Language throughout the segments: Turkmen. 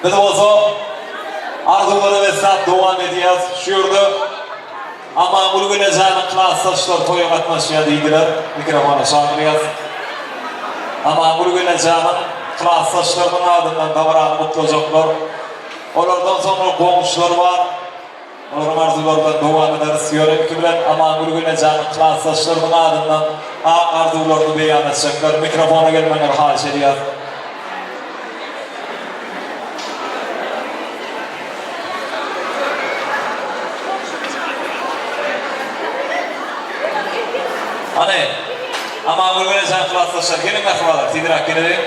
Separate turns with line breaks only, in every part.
Biz bolsa arzuwlara besläp dowam edýäs. Şu ýerde Amanguly Gülejanyň klasdaşlary toýa gatnaşýar diýdiler. Mikrofona çagyrýas. Amanguly Gülejanyň klasdaşlarynyň adyndan dabarany gutlajaklar. Olardan soňra goňşular bar. Olaryň arzuwlary bilen dowam ederis. Ýöne ilki bilen Amangül Gülejanyň klasdaşlarynyň adyndan ak arzuwlaryny beýan etjekler. Mikrofona gelmegiňizi haýyş edýäs. Hany, Amangül Gülejanyň klasdaşlary geliň mähribanlar, tizräk geleliň.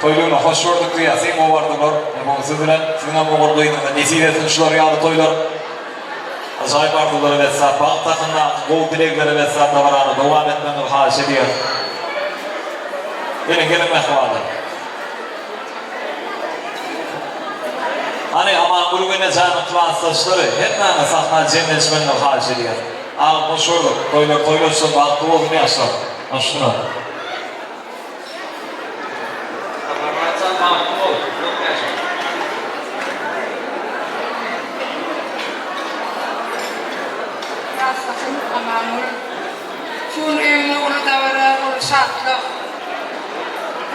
Toý gününe hoş gördük diýýäs. Iň gowy arzuwlar bu siz bilen. Siziňem ogul gyzyňyza nesip etsin şular ýaly toýlar. Ajaýyp arzuwlara besläp, bagt hakyndaky gowy dileglere besläp dabarany dowam etmegiňizi haýyş edýäris. Geliň, geliň mähribanlar. Hany, Amangül Enejanyň klasdaşlary, hemmäňiz sahna jemlenişmegiňizi haýyş edýäris. Agam hoş gördük. Toýlar toý bolsun, bagtly bolsun ýaşlar. Hoşuna.
Saparmyrat jan bagtly bol, uzak ýaşa.
Ýatlasyn Amangül. Şu gün öýüňde uly dabara, uly şatlyk.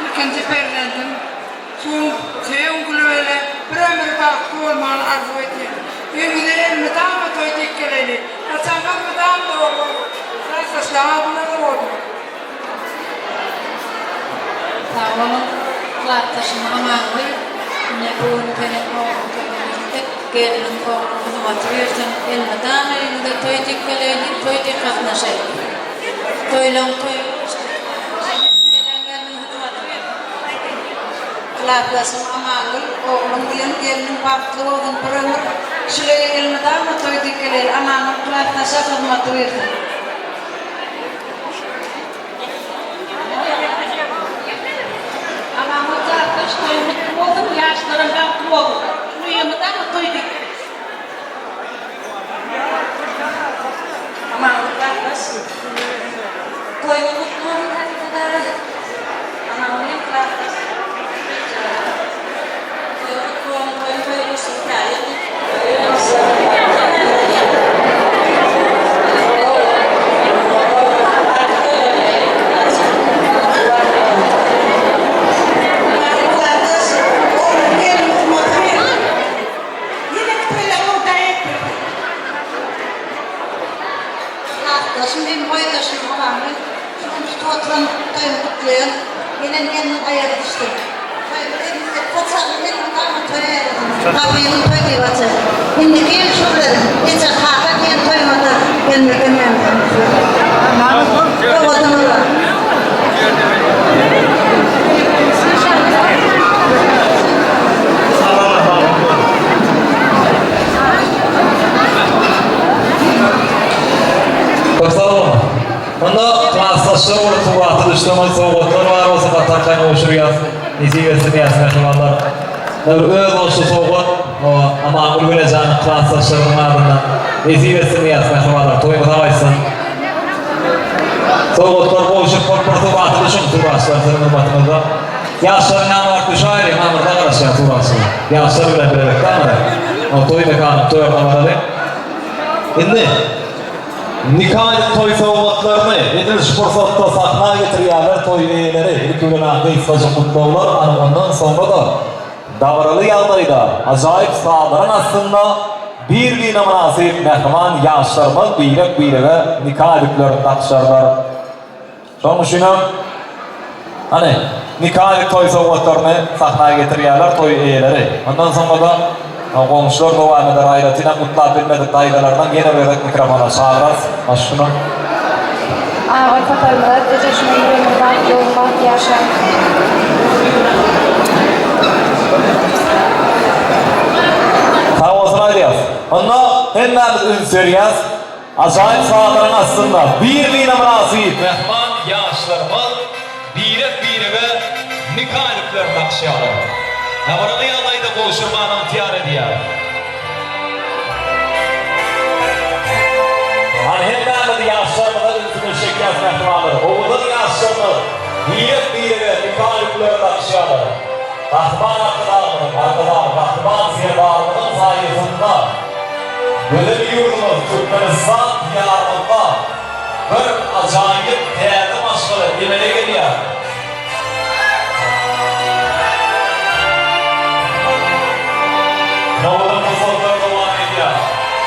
Ilkinji perzendim. Şu gün söýen güli bele bir ömür bagtly bolmagyny arzuw edýän. Öýüňize elmydama toý dek geleýli. Saçagyňyz mydam doly bolsun. Klasdaşlaryňa bulara bolsun.
Sag boluň, klasdaşym Amangül. Ine, bu gün seniň ogluň toýuna ýetdik. Gelniň ogluň hyzmaty bersin. Elmydama öýüňize toý dek geleýli, toý dek gatnaşaýly. Toýlaň toýy bolsun. Gelen gelniň hyzmaty bersin. Klasdaşym Amangül, ogluň bilen gelniň bagtly bolsun bir ömür. Şul öýe elmydama toý dek geleýli. Amangül klasdaşa hyzmaty bersin.
Agamyz gardaş toýuň gutly bolsun ýaşlaram bagtly bolsun şul öýe mydama toý dek.
Amanguly gardaş.
Toýuňyz gutly bolsun halypalar. Amangulyň klasdaş gyzjagazy. Toýuň gutly bolsun, toýuň toýa geçsin täze ýyl.
Klasdaş oglum gelin gymmaty bersin. Ýene toýlaryňy Hudaý etdirsin.
Klasdaşym hem boýdaşym Amanguly şu gün tutup oturan toýuny gutlaýan. Gelen gelniň aýagy düşdi. Toýumyz elimizde saçakly elmydama toýa ýarasyn. Rabbymyň toý diýip açar. Indiki ýyl şu bilen eje kaka diýen toýuňa-da gelmek hemmämiziň Owadan bolar.
Köp sag boluň. Onda klasdaşlar bolup surata düşseňiz sowgatlar bar bolsa gatarkaň gowşurýas. Nesip etsin ýaş mähribanlar. Bir özboluşly sowgat o Amangül Gülejanyň klasdaşlarynyň adyndan. Nesip etsin ýaş mähribanlar. Toýuňyz aýtsyn. Sowgatlar gowşuryp bolup bir surata düşüň suratçylar siziň hurmatyňyzda. Ýaşlaryň ýanyna baryp düşäýeliň aňyrda garaşýar suratçylar. Ýaşlar bilen bilelikde aňyra. O toý mekanyň toý ornuna baralyň. Indi Nika toý sowgatlaryny edil şu pursatda sahna getirýärler toý eýeleri. Ilki bilen-ä gysgajyk gutlaglar, ana ondan soňra-da dabaraly ýagdaýda ajaýyp sazlaryň astynda bir-birine mynasyp mähriban ýaşlarymyz birek-birege nika ýüzüklerini dakyşarlar. Şonuň üçinem, hany, nikaly toý sowgatlaryny sahna getirýärler toý eýeleri. Ondan soňra-da goňşular dowam eder, aýratynam gutlap bilmedik daýzalardan ýene bir gezek mikrofona çagyrarys. Baş şuny.
Aga Saparmyrat eje şunuň bir ömür bagtly bol bagt ýaşa.
Sag bolsun aýdýas. Onda hemmämiz üns berýäs. Ajaýyp sazlaryň astynda bir-birine mynasyp mähriban ýaşlarymyz birek-birege nika ýüplerini dakyşýarlar. Dabaraly ýagdaýda gowşurmany ygtyýar edýär. Hany hemmämiz ýaşlarymyza ünsümizi çekýäs mähribanlar. Owadan ýaşlarymyz birek-birege nika ýüplerini dakyşýarlar. Gahryman Arkadagymyzyň, Arkadagly Gahryman Serdarymyzyň saýasynda Gözel ýurdumyz Türkmenistan Diýarymyzda bir ajaýyp täze maşgala emele gelýär. Owadan pursatlar dowam edýär.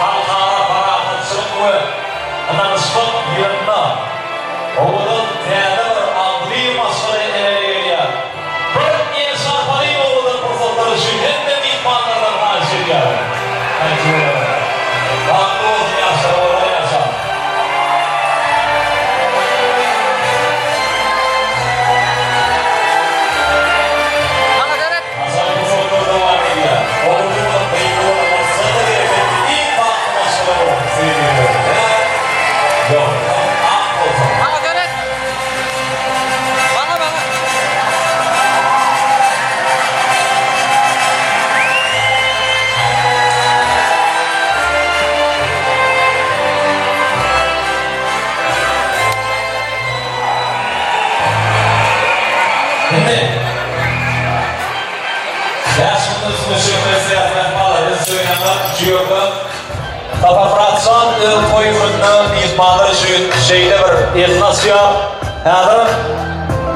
Halkara parahatçylyk we ynanyşmak ýylynda owadan täze bir agzybir maşgala emele gelýär. Bir el çarpalyň owadan pursatlar üçin hemme myhmanlardan haýyş edýärin. Thank you Bagtly bolsun ýaşlar owadan ýaşaň.
Maňa seret.
Ajaýyp pursatlar dowam edýär. Ogullylar gyzlar bolsa-da gerekli iň bagtly maşgala boluň söýgüliler. Ýollar ak bolsun.
Maňa seret. Maňa maňa.
Indi Bäş günde üstüne çökmez syýasy ähtimal biz söýýänler şu ýerde Saparmyratjan öz toý gününde myhmanlar üçin şeýle bir elini açýar. Häzir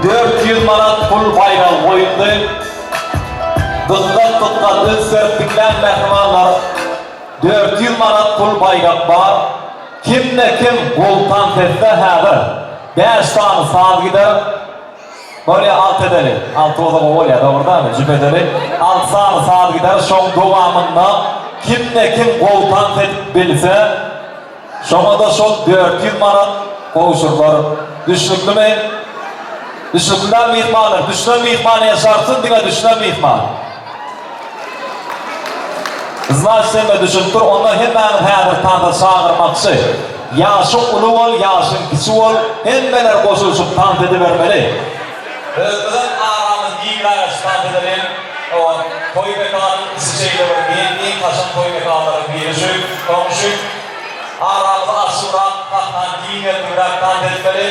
400 manat pul baýragy goýuldy. Dykgat dykgat üns berip diňläň mähribanlar. 400 manat pul baýrak bar. Kimde kim gol tans etse häzir bäş sany saz gider. Bolýa alty edeli. Alty bolsa gowy bolýa dogry dälmi jüp edeli. Alty sany saz gider şoň dowamynda kimde kim gowy tans edip bilse şoňada şol 400 manat gowşurylar. Düşnüklimi? Düşnükli däl myhmanlar. Düşünen myhman el çarpsyn diňe düşünen myhman. Znaç hemme düşünip dur onda hemmäňiz häzir tansa çagyrmakçy. Ýaşyň uly bol ýaşyň kiçi bol hemmeler goşulşyp tans edibermeli. Özümizem aramyz giňräk açyp tans edeliň. O toý mekanyň içi şeýle bir giň iň kaşaň toý mekanlaryň biri şu. Şonuň üçin aramyzy açybrak sahnany giňeldibräk tans etmeli.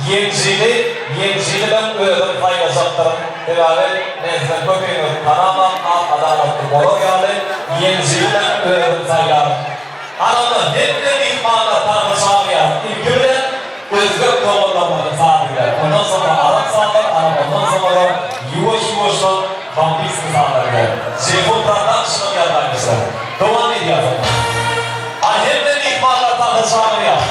Ýeňijini, ýeňijini men özüm saýlajakdyryn. Sebäbi men siziň köpüňizi tanamam, ak adalatly bolar ýaly ýeňijini men özüm saýlaryn. Ana onda hemme myhmanlar tansa çagyrýarys. Ilki bilen özbek doganlarymyzy çagyrýar. Ondan soňra arap sazlar, ana ondan soňra ýuwaş-ýuwaşdan bambiski sazlar geler. Jeýhun Productionyň ýazgaýmyşlar. Dowam edýäs onda. Ana hemme myhmanlar tansa çagyrýar.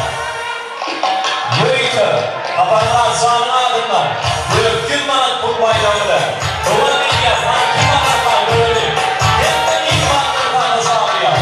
Ýörite Saparmyrat janyň adyndan 400 manat pul baýragy bilen dowam edýäs. Hany kim alarka göreli. Hemme myhmanlar tansa çagyrýar.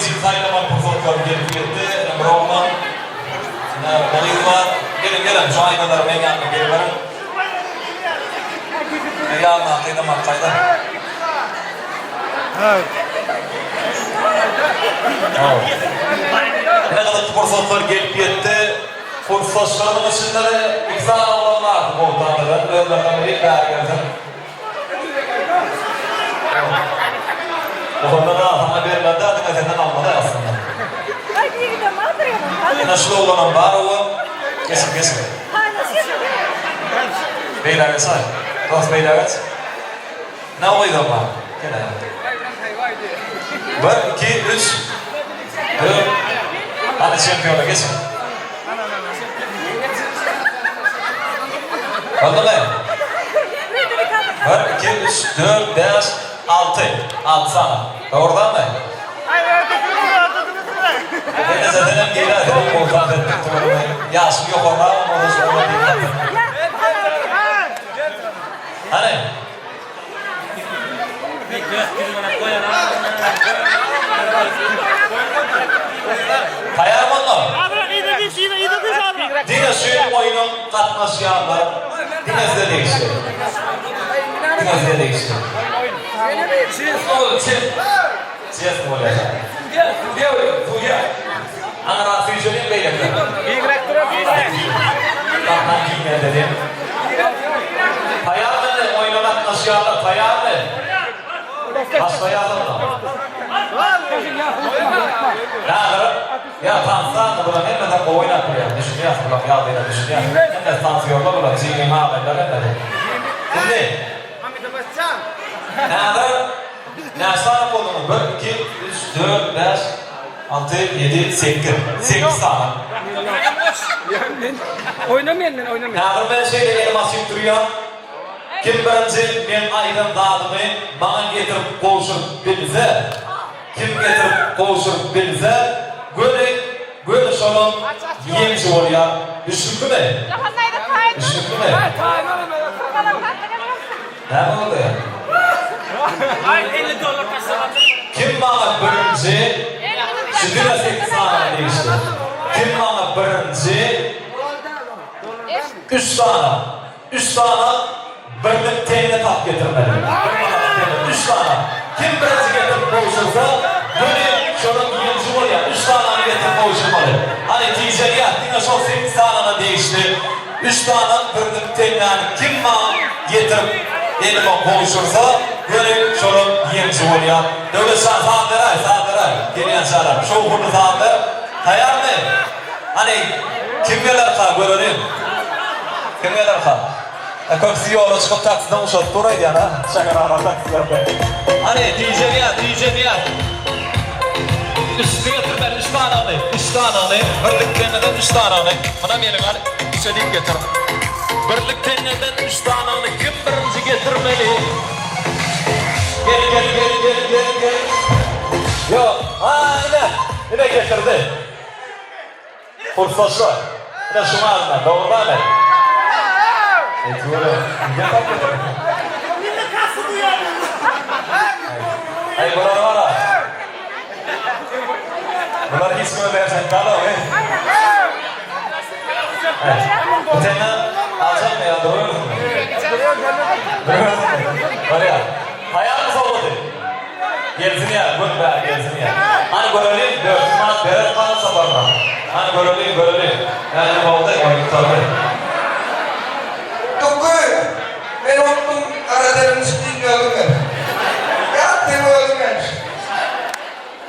Ýeňiji saýlama pursatlary gelip ýetdi. Ine bir oglan, ine bir gyz bar. Geliň, geliň, şu aýnalara meň ýanyma geliberiň. Ine ýanyndaky gyzam alyp gaýda. Ine gyzykly pursatlar gelip ýetdi. Kursdaşlarymyň içinde-de iki sany oglan bardy gowy tanadan. Özlerine biri bäri gelsin. Muhammet aga saňa bermeli däl diňe senden almaly aslynda. Ine şul oglanam bar owa. Geçin geçin. Beýle geçaý. Dos beýle geç. Ne o gyzam bar. Gel aýa. Bir, iki, üç, dört. Hany çempiona geçin. Boldumy? Bir, iki, üç, dört, bäş, alty. Alty sany. Dogrudanmy? Ene senem gel senem bolsa etdik dogrumy? Ýaşyň ýokarlagam bolsa şoňa diýip. Hany? Taýýar bolduň? Diňe şu oýnuň gatnaşýanlar diňe size degişli. Diňe size degişli. Çesni bolýar. Aňyrak süýjeliň beýlekiler. Gatnan giňeldeliň. Taýýarmy oýna gatnaşýanlar taýýarmy? Başlaýarys onda. Häzir ýa tansdanmy bular hemmesem gowy oýnap bilýär. Düşünýäs bularyň ýagdaýyna düşünýäs. Hemmesi tansýorlar bular jigim agaylar hemmesi. Indi häzir näçe sany bolduňyz? Bir, iki, üç, dört, bäş, Alty, ýedi, sekiz. Sekiz sany. Häzir men şeýle elim açyp durýan. Kim birinji meň aýdan zadymy maňa getirip gowşuryp bilse, kim getirip gowşuryp bilse, göni, göni şonuň ýeňşi bolýar. Düşnüklimi? Düşnüklimi? Näme boldy? Kim maňa birinji Şu diňe sekiz sanaga degişli. Kim maňa birinji üç sany üç sany birlik teňňe tap getirmeli. Bir manatlyk teňňe üç sany. Kim birinji getirip gowşursa, göni şonuň ýeňiji bolýar. Üç sanany getirip gowşurmaly. Hany tijelýär, diňe şol sekiz sanaga degişli. Üç sany birlik teňňäni kim maňa getirip elime gowşursa, göni şolam ýeňiji bolýar. Döwletjan saz beräý, saz beräý. Gelýän çaram, şowhunly saz ber. Taýarmy? Hany, kim gelerka, göreliň. Kim gelerka? Köpüsi ýola çykyp taksiden uşadyp dur aýdýan a, şäher ara taksilerde. Hany, tijenýär, tijenýär. Üstüni getirmeli, üç sanyny, üç sanyny, birlik teňňeden üç sanyny. Munam eliňe al, üçe diýip getir. Birlik teňňeden üç sanyny kim birinji getirmeli? Gel, gel, gel, gel, gel, gel. Ýok, ha, ine, ine getirdi. Kursdaşlar, ine şuň alyndan, dogry dälmi? Aý, bular bar-a. Bular hiç kime berjek däl-ow, eý. Bu teňňe aljakmy ýa durubersinmi? Durubersinmi? Bolýar. Taýýarmy sowgady? Gelsin ýa, gön bäri gelsin ýa. Hany göreliň, 400 manat berer Kanat Saparmyrat. Hany göreliň, göreliň. Näme boldy, oýun gutardy.
Dukgy, men unutdum, gara derim çykdy özüň gel. Ýat sen özüň gel.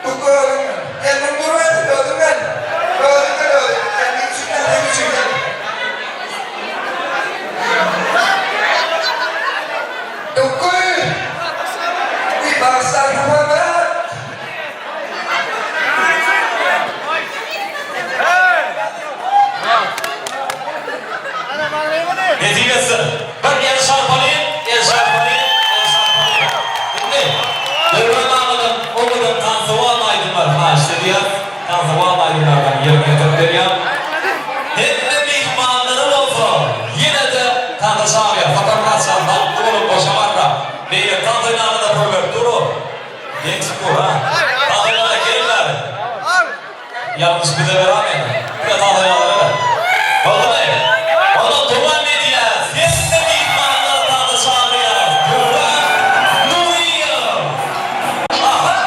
Dukgy özüň gel. Geldim duruber, özüň gel. Özüň gel özüň. Kendiň üçin gel, seň üçin gel. Dukgy! Diý, bagyşla Saparmyrat!
Nesip etsin. Bir el çarpalyň, el çarpalyň, el çarpalyň. Indi Döwran agadan owadan tansywan aýdymlar haýyşt edýäs. Tansywan aýdymlardan ýerine ýetirip berýän. Hemme myhmanlary bolsa ýene-de tansa çagyrýar. Saparmyrat jan bagtly boluň goşa barra. Beýle tans oýnana-da pul berip dur-ow. Geň çykyp dur ha. Tans oýnana geliň bäri. Ýalňyş bize berameýin. Diňe tansaýanlara ber. Boldumy? Onda dowam edýäs. Hemme myhmanlary tansa çagyrýas. Döwran Nuryýew. Aha!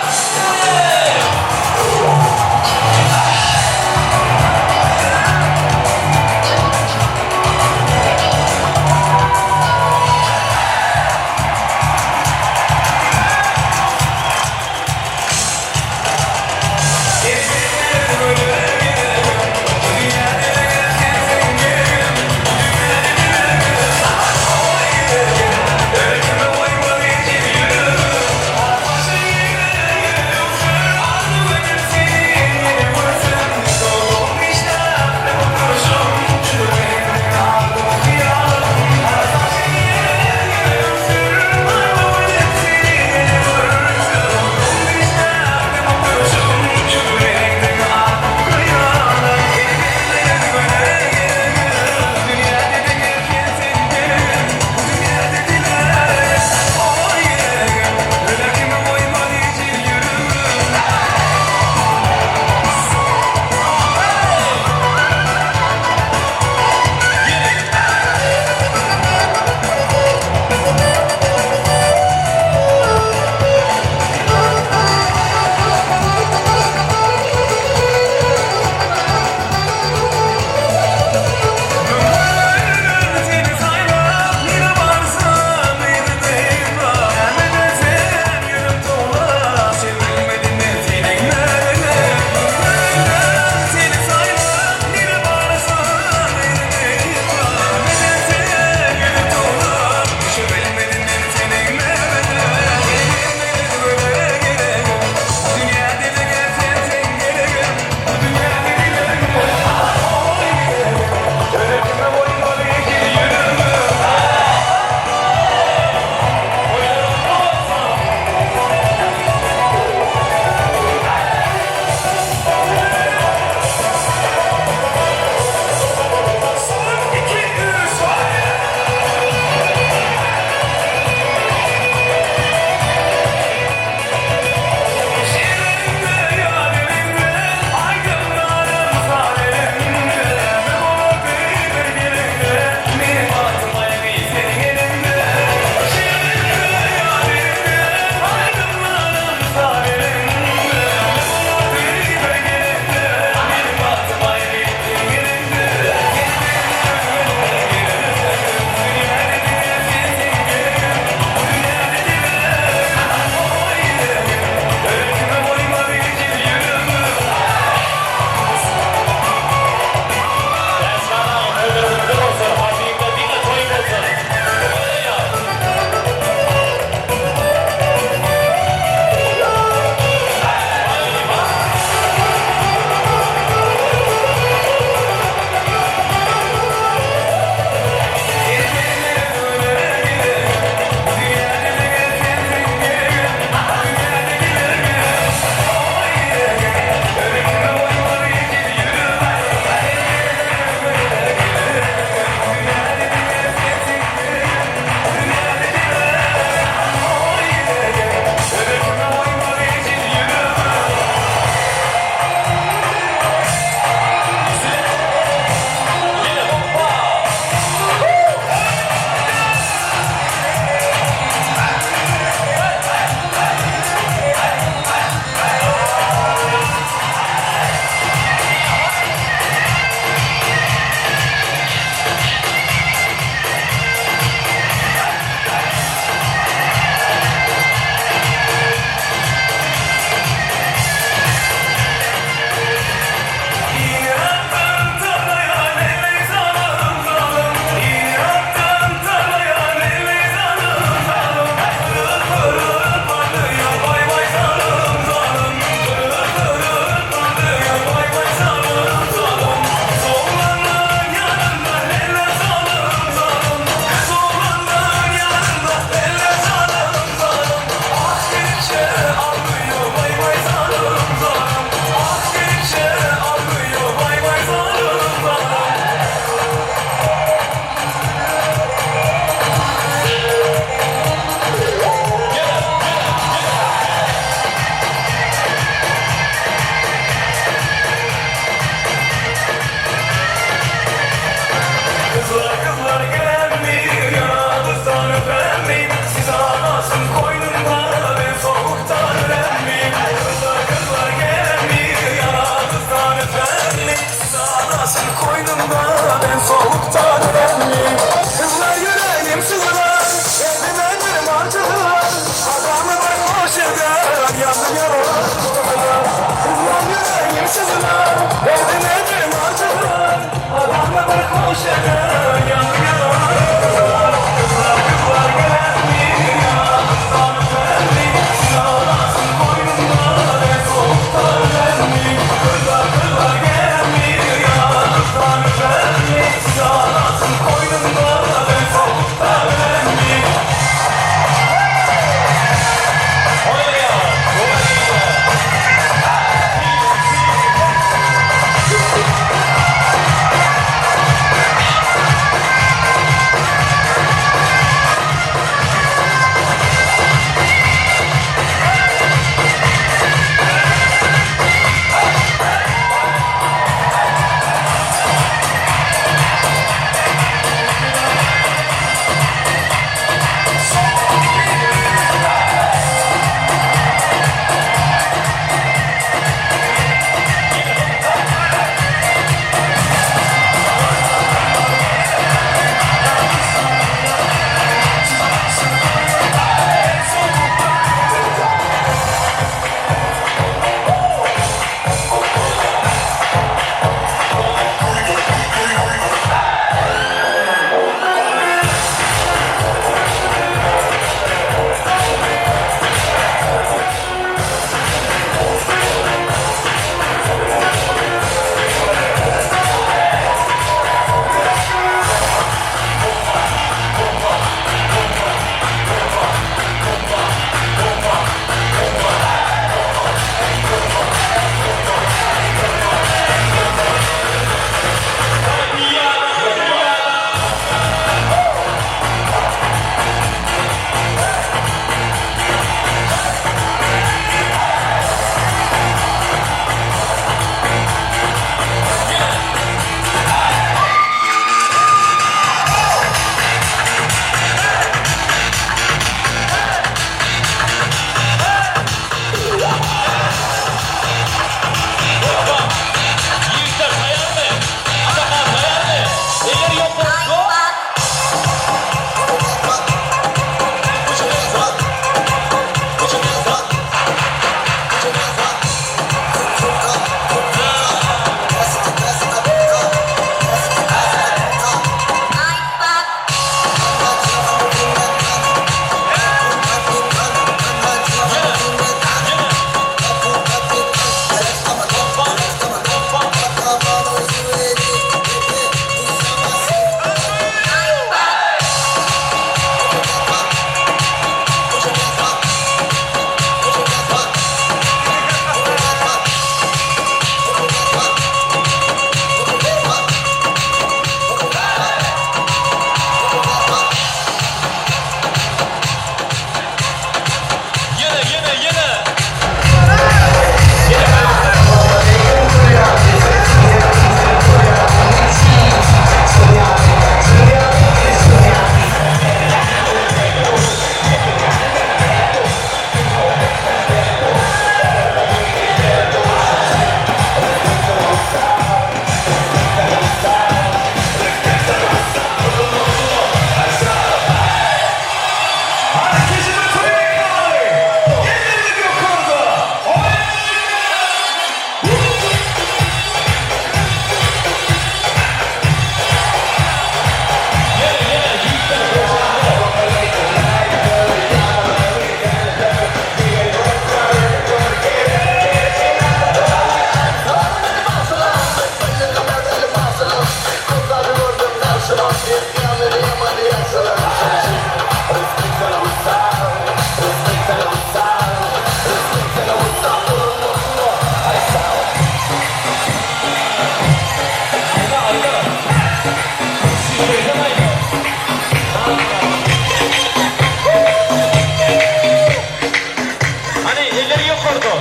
Eller ýokarda.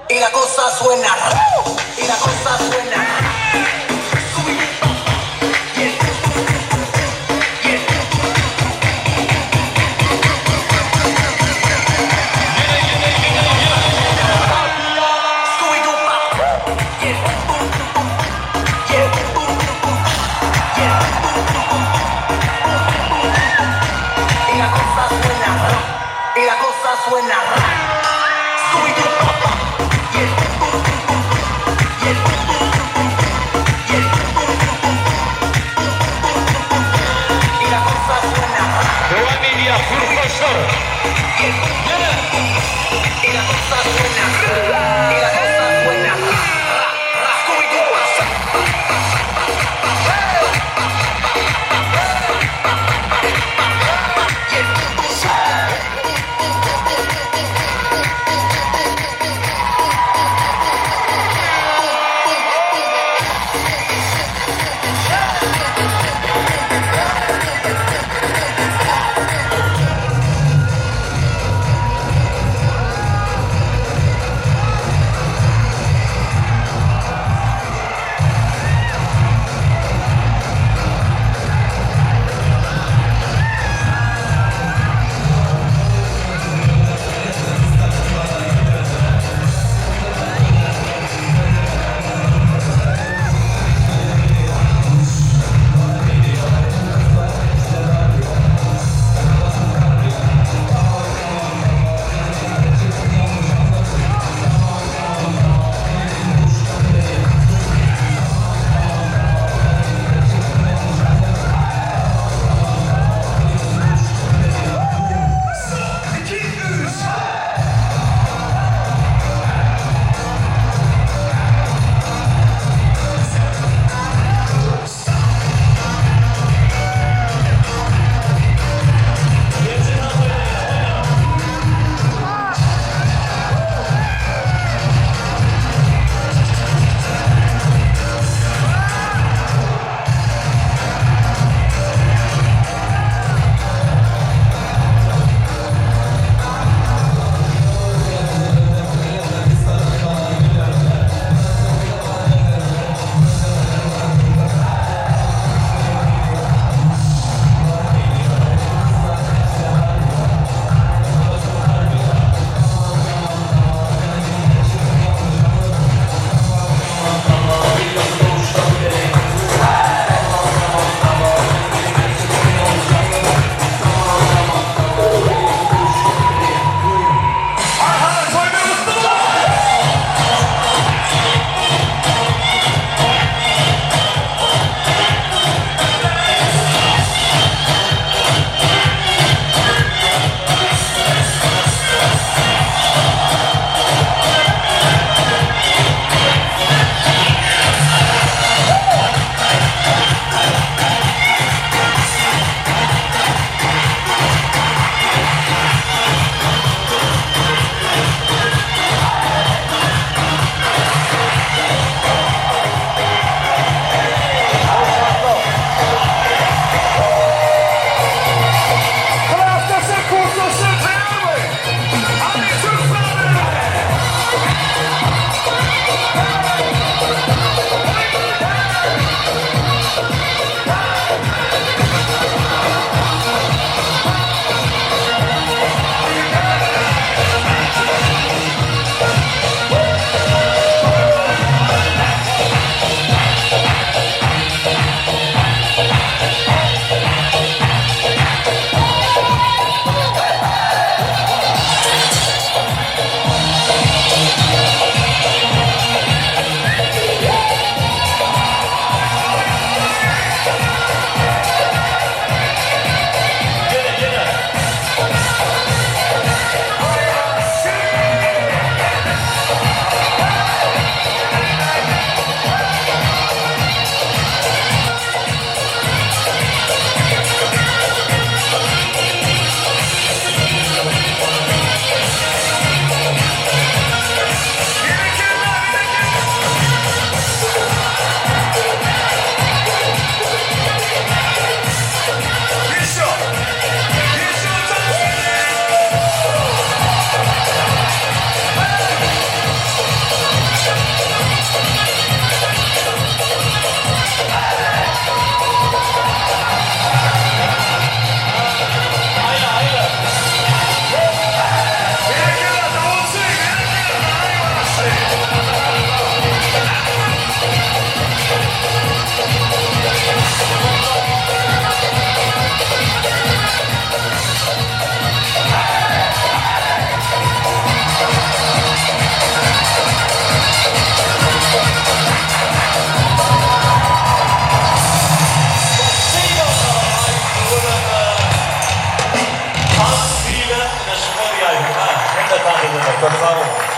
Y la cosa suena. Y la cosa suena. Y la cosa suena. Y la cosa suena. Y la cosa suena.
Dowam edýär gurkaşlar. Ýene.
Y la cosa suena. Y la cosa suena.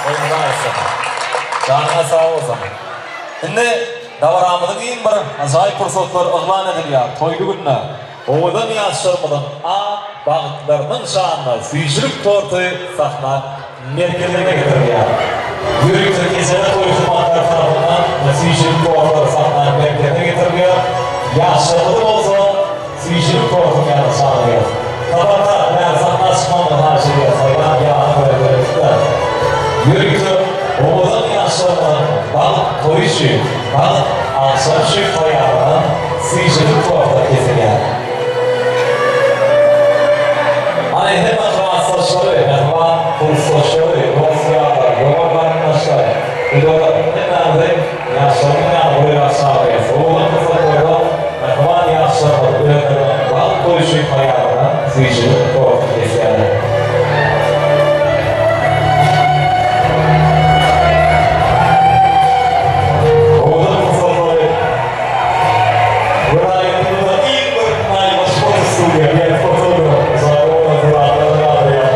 Toýuňyz aýsyn. Janyňyz sag bolsun. Indi dabaramyzyň iň bir ajaýyp pursatlary yglan edilýär. Toýly günde owadan ýaşlarymyzyň ak bagtlarynyň şanyna süýjülik torty sahna merkezine getirilýär. Ýörite gijeli toý hyzmatlary tarapyndan süýjülik tortlary sahna merkezine getirilýär. Ýaşlarymyzy bolsa Süýjülik tortuň ýanyna çagyrýas. Saparmyrat, bäri sahna çykmagyňy haýyş edýäs, saýlan ýanyň bilen birlikde. Ýörite owadan ýaşlarymyzyň bagt toýy üçin, bagt agşamy üçin taýýarlanan süýjülik tortlary kesilýär. Hany hemme klasdaşlary, mähriban kursdaşlary, dost-ýarlar, dogan-garyndaşlar, gudalar, hemmämizi Ýaşlaryň ýany boýra çagyrýas. Owadan pursatlarda mähriban ýaşlarymyz özleriniň bagt toýy üçin taýýarlanan süýjülik tortuny kesýärler. Owadan pursatlary welaýatymyzda iň bir naýbaşy fotostudiýa diýen fotograf Zaýowa Zurabdan galdyrýar.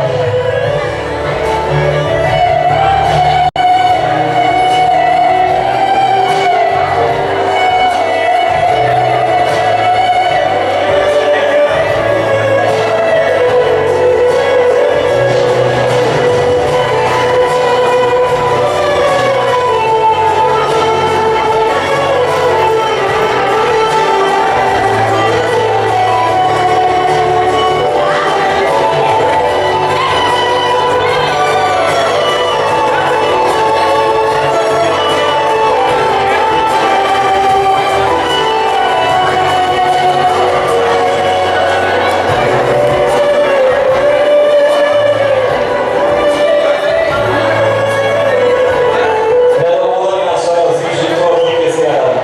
Ýa-da olar ýaşlar süýji tortuny kesýärler.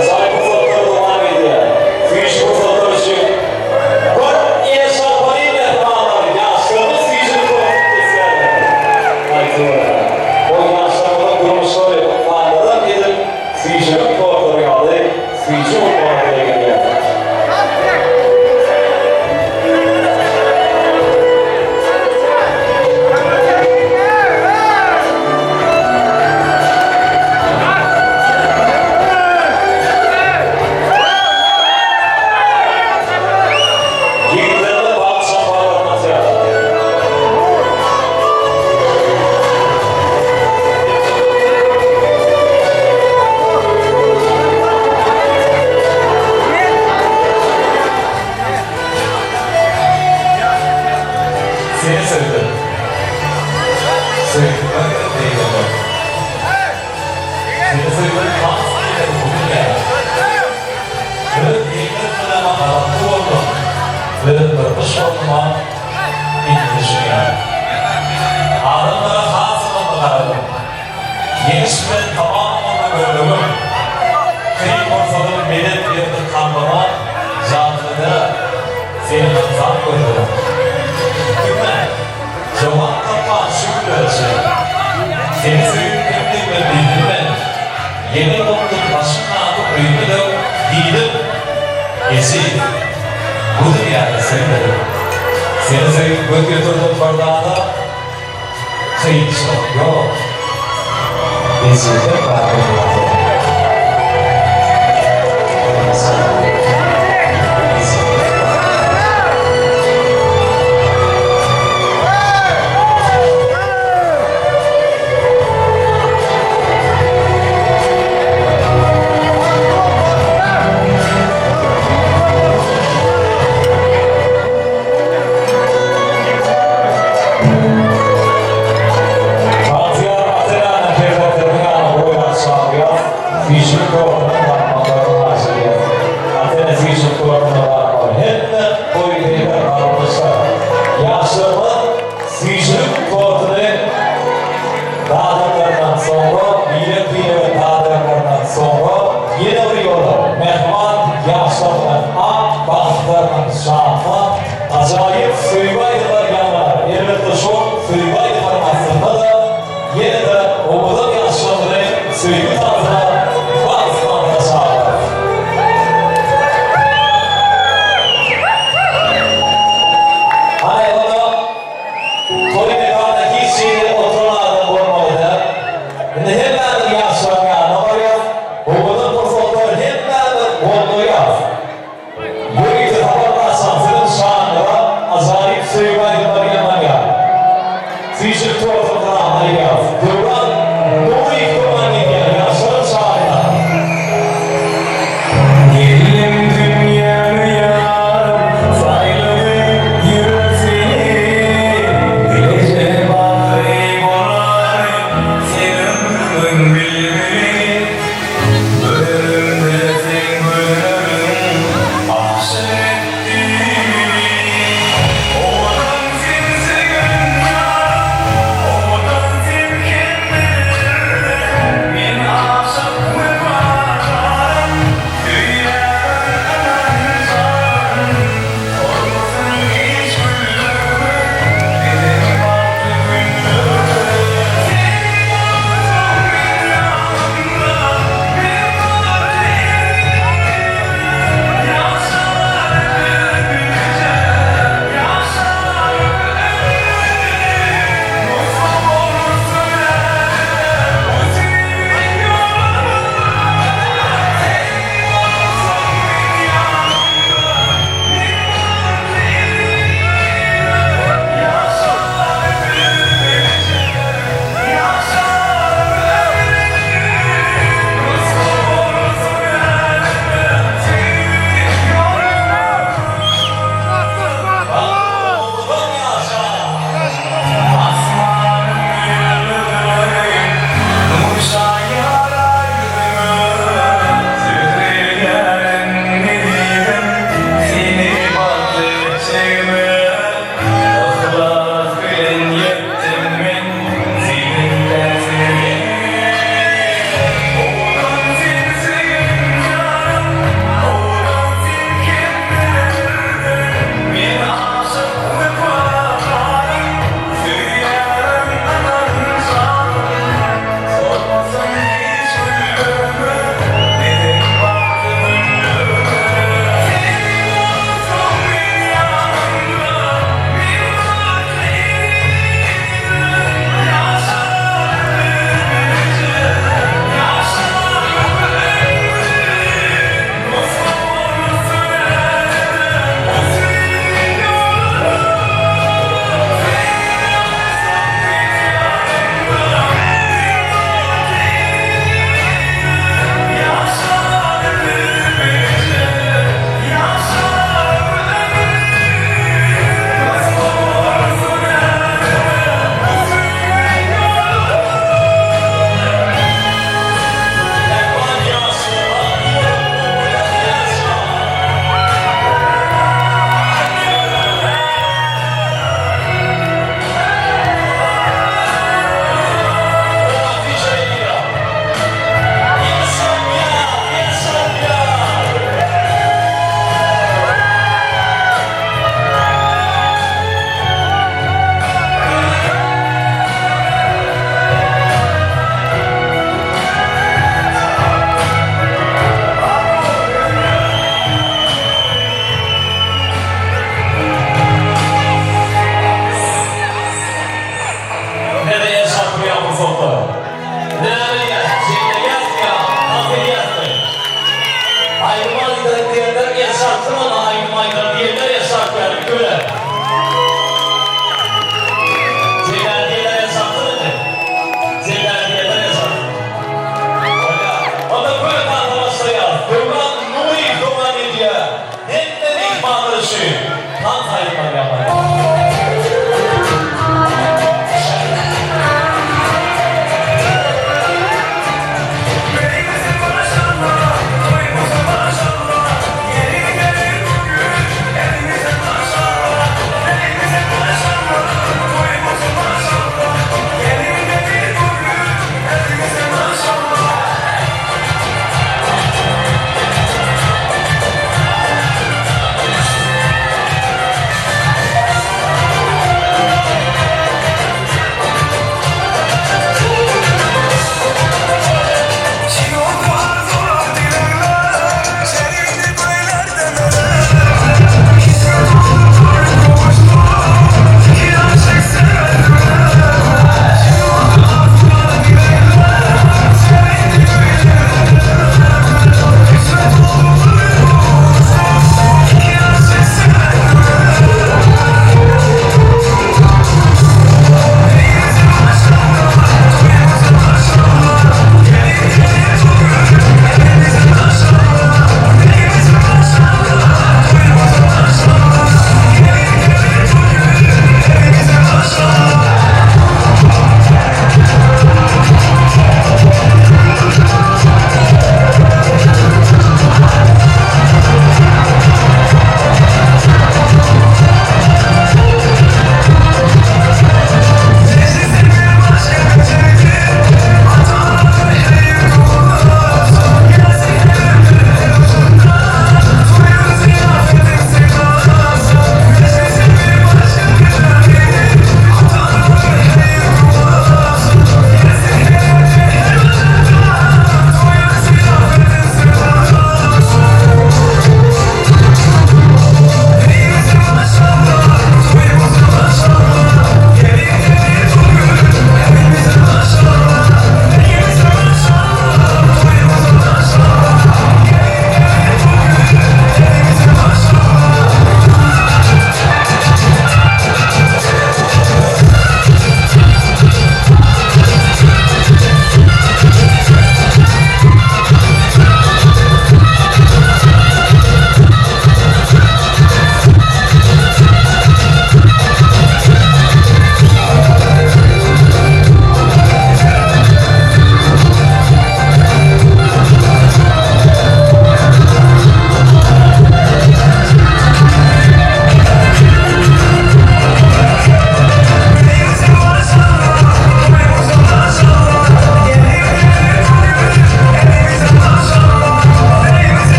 Ajaýyp pursatlar dowam edýär. Süýji pursatlar üçin bir el çarpalyň mähribanlar, ýaşlarymyz süýjülik tortuny kesýärler. Aýtybere. Ol ýaşlarymyzyň durmuşlary ykballaram edil süýjülik tortlary ýaly süýji bolmagyny dileg edýäris. Ýigitlerimiz bagt çaparlaryny atýarlar. Seni söýdüm. Söýdüm beýlemek. Seni söýdüm has ileri bu dünýäde. Öz ýeňil synama gazaply boldum. Öz bir gyş bolduma indi düşünýän. Adamlara has ynamly garadym. Ýeňiş bilen tamam boldy gözlegim. Kyn pursadym medet berdi kalbyma, Janymy däl, seni ynsap gözledim. Kime? Jogap tapman şu günlere çenli. Seni söýüp kimdigimi bildim men. Ýene unutdym başymdaky öýümi döw diýdim. Ejiz, bu dünýäde söýmedim. Seni söýüp göz ýetirdim bir zada. Kynçylyk ýok. Ejizlik bar bu dünýäde. Kynçylyk, ejizlik bar. Bagtyýar ata-enäniň perzentleriniň ýanyna boýun alyp çagyrýar.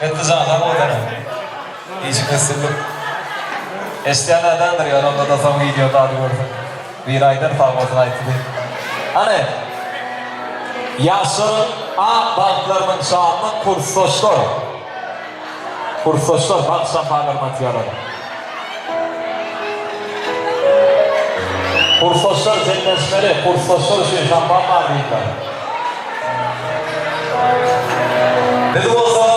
Etdi jan sag bol senem. Işiňde üstünlik. Eşidýän nädendir ýöne onda-da soň wideo zady görsün. Biri aýdar sag bolsun aýtdy diýip. Hany. Ýaşlaryň ak bagtlarynyň şanyna kursdaşlar. Kursdaşlar bagt şampanlaryny atýarlar. Kursdaşlar jemlenişmeli, kursdaşlar üçin şampan bar diýdiler. Biz bolsa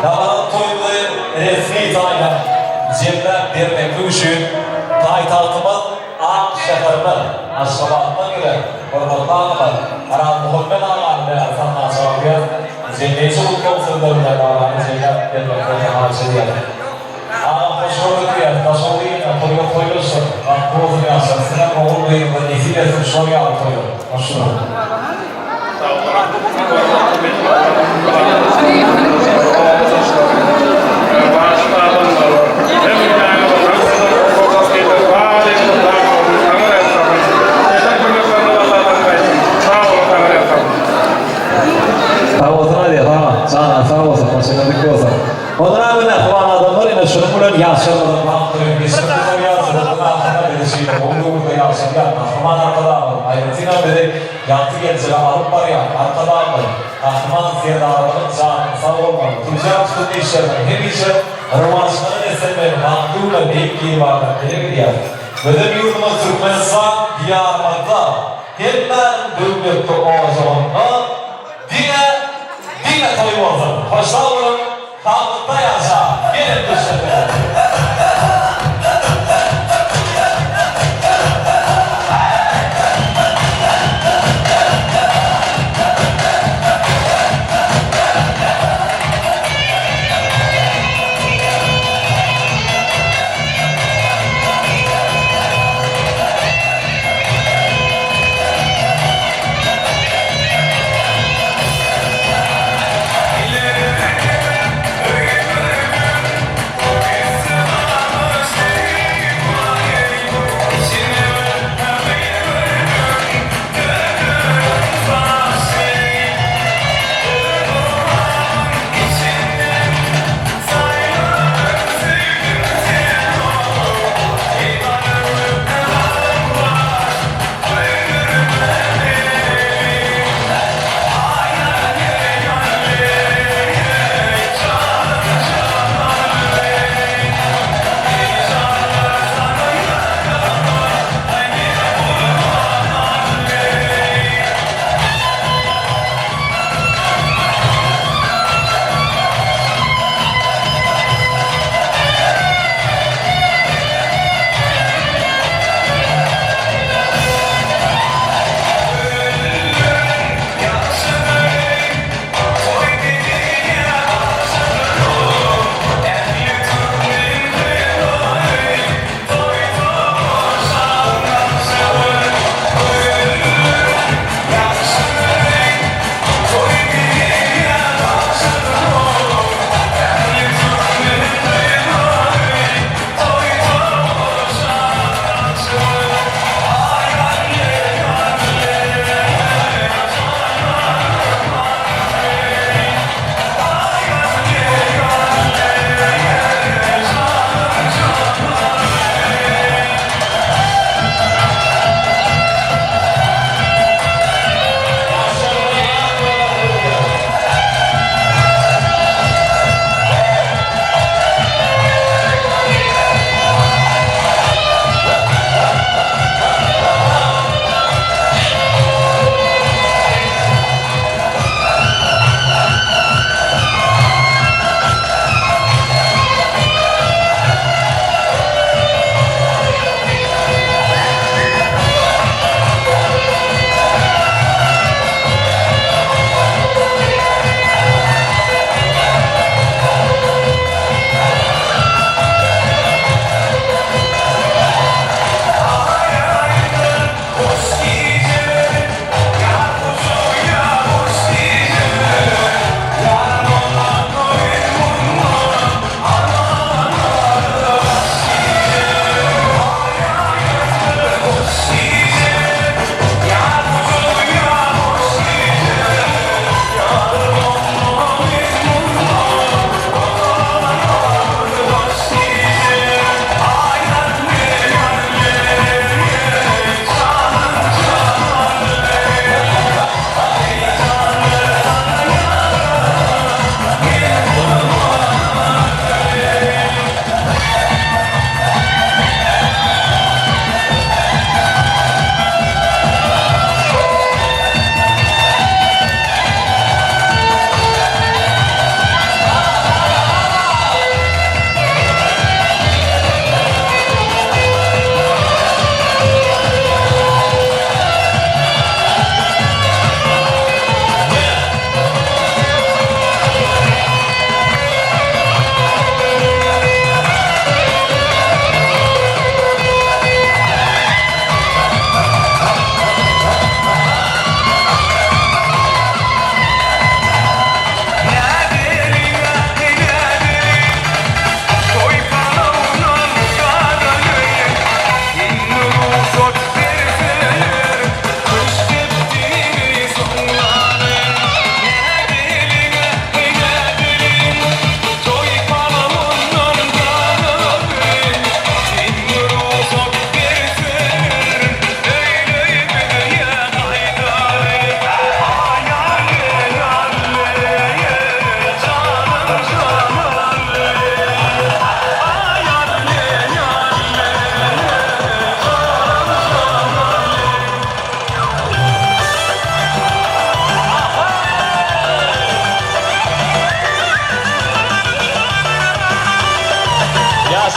dabaraly toýumyzy resmi taýdan jemläp bermeklik üçin paýtagtymyz ak şäherimiz Aşgabatdan gelen hormatly agamyz Arazmuhammet agany bäri sahna çagyrýas. Jemleýji gutlag sözleri bilen dabarany jemläp bermeklerini haýyş edýäris. Agam hoş gördük diýýäris. Daşoguz ilinden toýlar toýlaşsyn. Bagtly bolsun ýaşlar. Siziňem ogul gyzyňyza nesip etsin şol ýaly toýlar. Hoş gördük. Sag bolsun Aziz aga, janyň sag bolsun, başyňa dik bolsun. Ondan abi mähriban adamlar ine şunuň bilen ýaşlarymyzyň bagt toýuny geçirip gutarýarys. Onuň ahyrynda bizi şeýle gowy döwürde ýaşadýan Gahryman Arkadagymyzyň, aýratynam bizi ýagty geljege alyp barýan Arkadagymyz Gahryman Serdarymyzyň janynyň sag bolmagyny, tutýan tutumly işleriniň hemişe rowaçlanan esenmegini bagtly günler beýik Biribardan dileg edýäris. Gözel ýurdumyz Türkmenistan Diýarymyzda Hemmäniň döwletli ojagynda diňe diňe toý bolsun. Hoş sag boluň, saglykda ýaşaň. Gelin düşsene.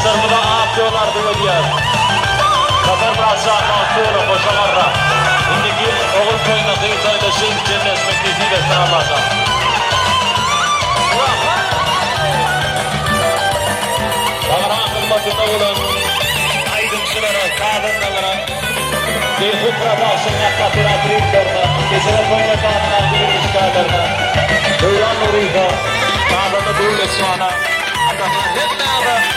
Ýaşlarymyza ak ýol arzuw edýäris. Saparmyrat jan bagtly boluň, goşa garra. Indiki ýyl ogul toýunda, gyz toýunda şeýdip jemleşmek nesip etsin Allajan. Dabaraň hyzmatynda bolan aýdymçylara, sazandalara, Beýhu Production operatorlaryna, Gejele toý mekanynyň agzybir işgärlerine, Döwran Nuryýewe, sazanda Döwletjana, Atahan hemmäňize.